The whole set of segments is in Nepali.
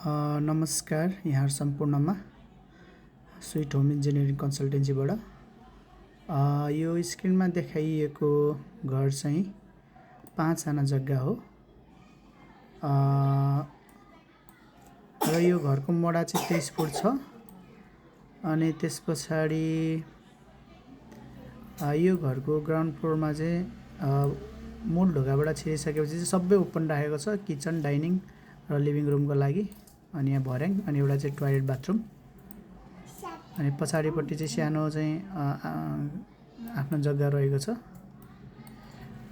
नमस्कार यहाँ सम्पूर्णमा स्वीट होम इन्जिनियरिङ कन्सल्टेन्सीबाट यो स्क्रिनमा देखाइएको घर चाहिँ 5 आना जग्गा हो र यो घरको मोडा चाहिँ 23 फुट छ। अनि त्यस पछाडि यो घरको ग्राउन्ड फ्लोरमा चाहिँ मूल ढोकाबाट छिरिसकेपछि चाहिँ सबै ओपन राखेको छ, किचन, डाइनिङ र लिभिङ रुमको लागि। अनि यहाँ भर्याङ अनि एउटा चाहिँ टोयलेट बाथरुम। अनि पछाडिपट्टि चाहिँ सानो चाहिँ आफ्नो जग्गा रहेको छ।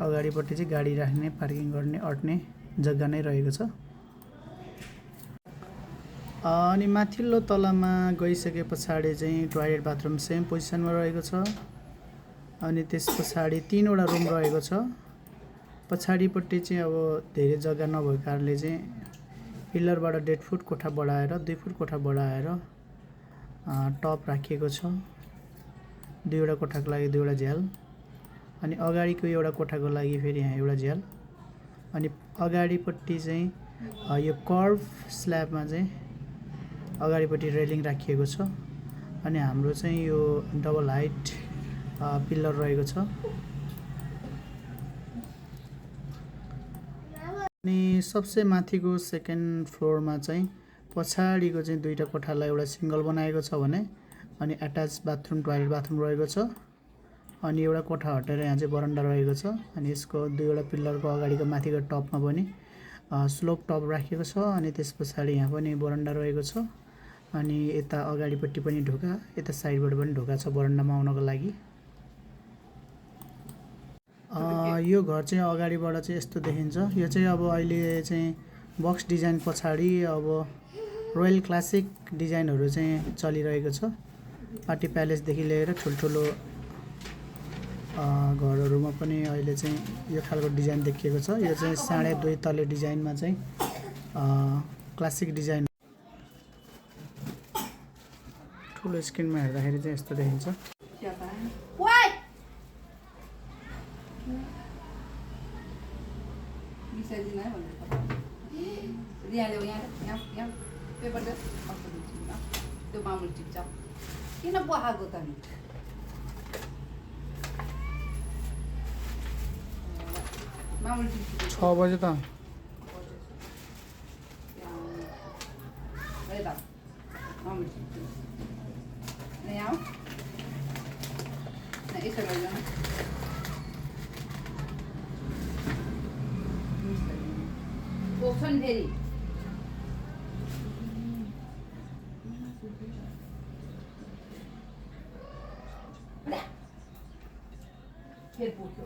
अगाडिपट्टि चाहिँ गाडी राख्ने, पार्किङ गर्ने, अट्ने जग्गा नै रहेको छ। अनि माथिल्लो तलामा गइसके पछाडि चाहिँ टोयलेट बाथरुम सेम पोजिसनमा रहेको छ। अनि त्यस पछाडि 3वटा रुम रहेको छ। पछाडिपट्टि चाहिँ अब धेरै जग्गा नभएको कारणले चाहिँ पिलरबाट 1.5 फुट कोठा बढाएर 2 फुट कोठा बढाएर टप राखिएको छ। 2वटा कोठाको लागि 2वटा झ्याल। अनि अगाडिको एउटा कोठाको लागि फेरि यहाँ एउटा झ्याल। अनि अगाडिपट्टि चाहिँ यो कर्भ स्ल्याबमा चाहिँ अगाडिपट्टि रेलिङ राखिएको छ। अनि हाम्रो चाहिँ यो डबल हाइट पिलर रहेको छ। अनि सबसे माथिको सेकेन्ड फ्लोरमा चाहिँ पछाडिको चाहिँ 2टा कोठालाई एउटा सिङ्गल बनाएको छ भने अनि एट्याच बाथरुम, टोयलेट बाथरुम रहेको छ। अनि एउटा कोठा हटेर यहाँ चाहिँ बरन्डा रहेको छ। अनि यसको 2वटा पिलरको अगाडिको माथिको टपमा पनि स्लोप टप राखिएको छ। अनि त्यस पछाडि यहाँ पनि बरन्डा रहेको छ। अनि यता अगाडिपट्टि पनि ढोका, यता साइडबाट पनि ढोका छ बरन्डामा आउनको लागि। यो घर चाहिँ अगाडिबाट चाहिँ यस्तो देखिन्छ। यो चाहिँ अब अहिले चाहिँ बक्स डिजाइन पछाडि अब रोयल क्लासिक डिजाइनहरू चाहिँ चलिरहेको छ। पार्टी प्यालेसदेखि लिएर ठुल्ठुलो घरहरूमा पनि अहिले चाहिँ यो खालको डिजाइन देखिएको छ। यो चाहिँ 2.5 तले डिजाइनमा चाहिँ क्लासिक डिजाइन। ठुलो स्क्रिनमा हेर्दाखेरि चाहिँ यस्तो देखिन्छ। किन बहाएको त नि 6 बजे त पोख्छन् फेरि फेरि पोख्यो।